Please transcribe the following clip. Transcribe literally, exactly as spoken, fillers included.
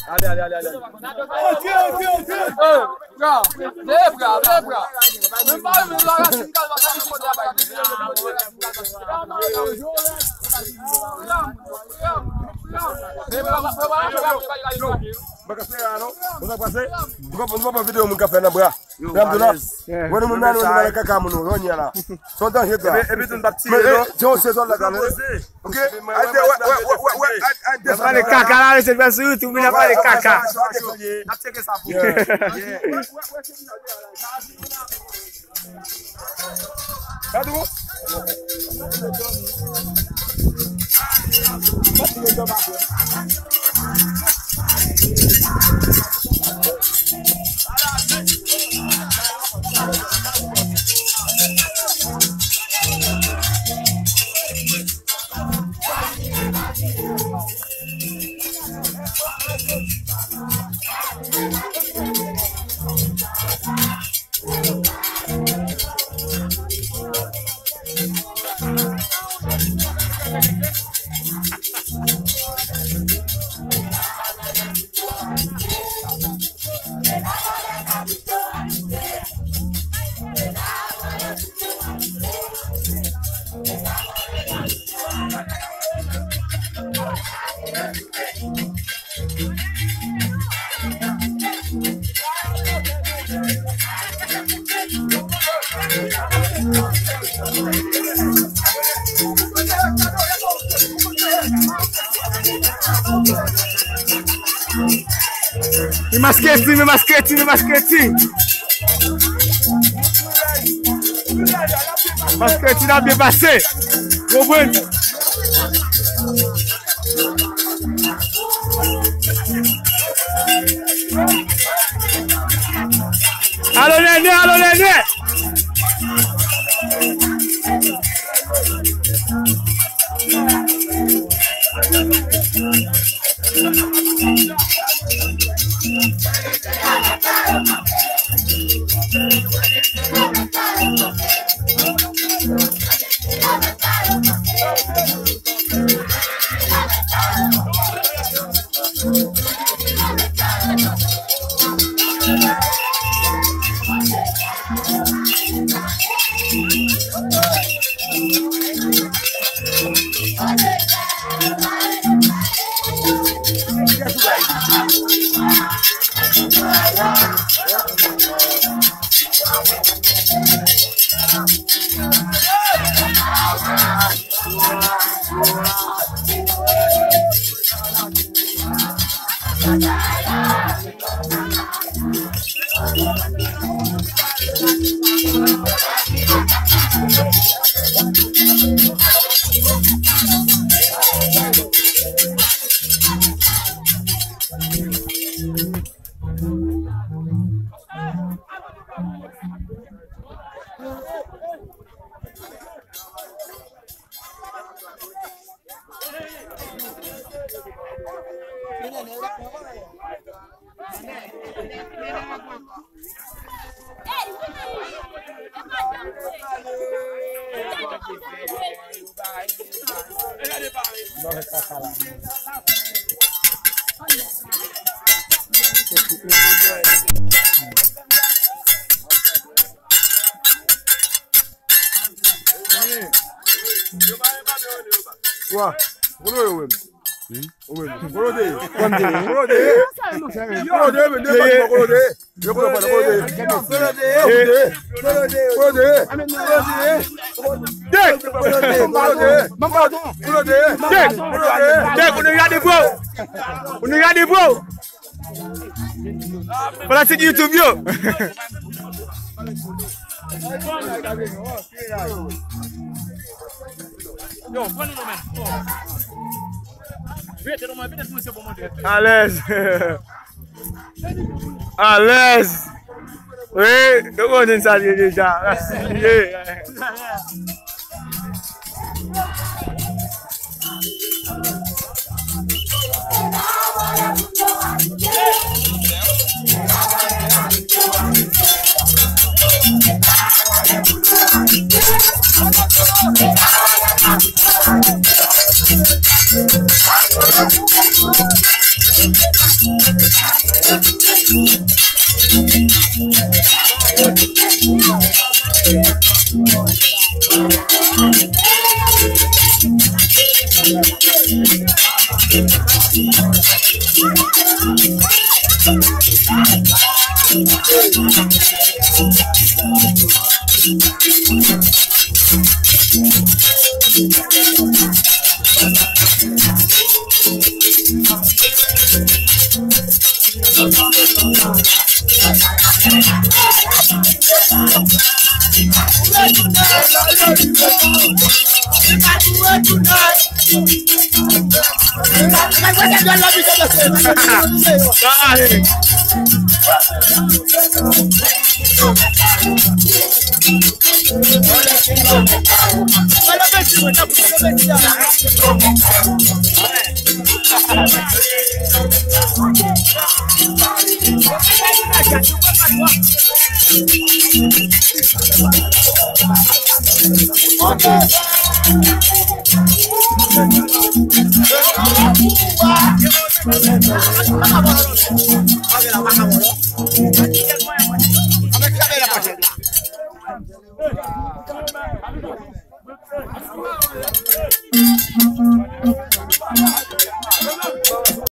Ale, ale, ale, ale. Ok, ok, ok. Bra, leve bra, leve bra. Menm pa menm la rasin kalbas ki kote a bay. Mwen ka fè a non. Mwen ka pase. Mwen konprann videyo moun ka fè nan bra. Mwen di w la. Wè nou menm la nou nan kaka moun nou. Wè nou la. Son danje bra. Epi tou n p ap tire non. Jan w se zòn la gade. Ok. Mwen pale kaka la, mesye, fè sou YouTube, mwen pale kaka. N ap tcheke sa pou ou. Gade ou. Mi masketin, mi masketin, mi masketin. Masketin ap byen pase. Konprann? Alo nènè, alo nènè. Wa, kote yo menm? Kote yo? Kote yo? Kote yo menm? Kote yo? Yo kote pa kote. Kote yo? Kote yo? Dèk! Kote yo? Dèk! Dèk, ou nou gade bro. Ou nou gade bro. Fanatik YouTube yo. Yo, pran nou non, men. Rete non, men, vin, nou se bon modèl. Alèz. Alèz. Wi, nou konnen sa li ye deja. Mèsi.